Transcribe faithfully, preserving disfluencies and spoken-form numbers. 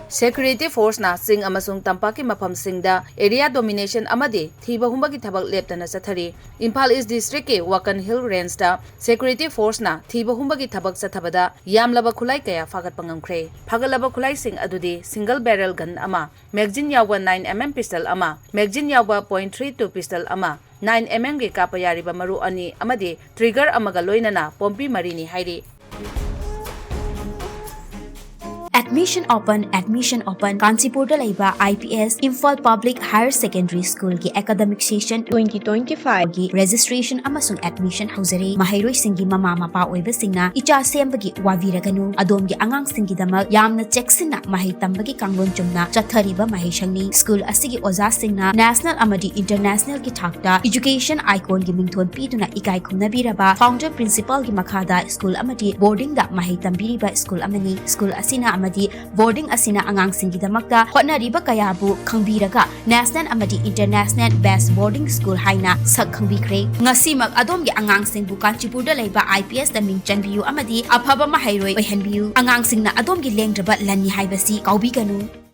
Security Forceꯅ ꯆꯤꯡ ꯑꯃꯁꯨꯡ ꯇꯝꯄꯥꯛꯀꯤ ꯃꯐꯝꯁꯤꯡꯗ Area Domination ꯑꯃꯗꯤ ꯊꯤꯕ ꯍꯨꯝꯕꯒꯤ ꯊꯕꯛ ꯂꯦꯞꯇꯅ ꯆꯠꯊꯔꯤ꯫ ꯏꯝꯐꯥꯜ East Districtꯀꯤ ꯋꯥꯀꯟ Hill Rangeꯇ Security Forceꯅ ꯊꯤꯕ ꯍꯨꯝꯕꯒꯤ ꯊꯕꯛ ꯆꯠꯊꯕꯗ ꯌꯥꯝꯂꯕ ꯈꯨꯠꯂꯥꯏ ꯀꯌꯥ ꯐꯥꯒꯠꯄ ꯉꯝꯈ꯭ꯔꯦ꯫ ꯐꯥꯒꯠꯂꯕ ꯈꯨꯠꯂꯥꯏꯁꯤꯡ ꯑꯗꯨꯗꯤ single barrel gun ꯑꯃ, magazine ꯌꯥꯎꯕ nine M M pistol ꯑꯃ, magazine ꯌꯥꯎꯕ point three two pistol ꯑꯃ, nine M M ꯒꯤ ꯀꯥꯞꯄ ꯌꯥꯔꯤꯕ ꯃꯔꯨ ꯑꯅꯤ ꯑꯃꯗꯤ trigger ꯑꯃꯒ ꯂꯣꯏꯅꯅ ꯄꯣꯝꯄꯤ ꯃꯔꯤꯅꯤ ꯍꯥꯏꯔꯤ꯫ Admission open, admission open꯫ ꯀꯥꯟꯆꯤꯄꯨꯔꯗ ꯂꯩꯕ I P S Imphal Public Higher Secondary Schoolꯒꯤ academic session twenty twenty-fiveꯒꯤ registration ꯑꯃꯁꯨꯡ admission ꯍꯧꯖꯔꯦ꯫ ꯃꯍꯩꯔꯣꯏꯁꯤꯡꯒꯤ ꯃꯃꯥ ꯃꯄꯥ ꯑꯣꯏꯕꯁꯤꯡꯅ ꯏꯆꯥ ꯁꯦꯝꯕꯒꯤ ꯋꯥꯕꯤꯔꯒꯅꯨ꯫ ꯑꯗꯣꯝꯒꯤ ꯑꯉꯥꯡꯁꯤꯡꯒꯤꯗꯃꯛ ꯌꯥꯝꯅ ꯆꯦꯛꯁꯤꯟꯅ ꯃꯍꯩ ꯇꯝꯕꯒꯤ ꯀꯥꯡꯂꯣꯟ ꯆꯨꯝꯅ ꯆꯠꯊꯔꯤꯕ ꯃꯍꯩꯁꯪꯅꯤ꯫ School ꯑꯁꯤꯒꯤ ꯑꯣꯖꯥꯁꯤꯡꯅ national ꯑꯃꯗꯤ internationalꯒꯤ ꯊꯥꯛꯇ education iconꯒꯤ ꯃꯤꯡꯊꯣꯟ ꯄꯤꯗꯨꯅ ꯏꯀꯥꯏ ꯈꯨꯝꯅꯕꯤꯔꯕ founder principalꯒꯤ ꯃꯈꯥꯗ school ꯑꯃꯗꯤ boardingꯗ ꯃꯍꯩ ꯇꯝꯕꯤꯔꯤꯕ school ꯑꯃꯅꯤ꯫ School ꯑꯁꯤꯅ ꯑꯃꯗꯤ boarding ꯑꯁꯤꯅ ꯑꯉꯥꯡꯁꯤꯡꯒꯤꯗꯃꯛꯇ ꯍꯣꯠꯅꯔꯤꯕ ꯀꯌꯥꯕꯨ ꯈꯪꯕꯤꯔꯒ national ꯑꯃꯗꯤ international best boarding school ꯍꯥꯏꯅ ꯁꯛ ꯈꯪꯕꯤꯈ꯭ꯔꯦ꯫ ꯉꯁꯤꯃꯛ ꯑꯗꯣꯝꯒꯤ ꯑꯉꯥꯡꯁꯤꯡꯕꯨ ꯀꯥꯟꯆꯤꯄꯨꯔꯗ ꯂꯩꯕ I P Sꯗ ꯃꯤꯡ ꯆꯟꯕꯤꯌꯨ ꯑꯃꯗꯤ ꯑꯐꯕ ꯃꯍꯩꯔꯣꯏ ꯑꯣꯏꯍꯟꯕꯤꯌꯨ꯫ ꯑꯉꯥꯡꯁꯤꯡꯅ ꯑꯗꯣꯝꯒꯤ ꯂꯦꯡꯗ꯭ꯔꯕ ꯂꯟꯅꯤ ꯍꯥꯏꯕꯁꯤ ꯀꯥꯎꯕꯤꯒꯅꯨ꯫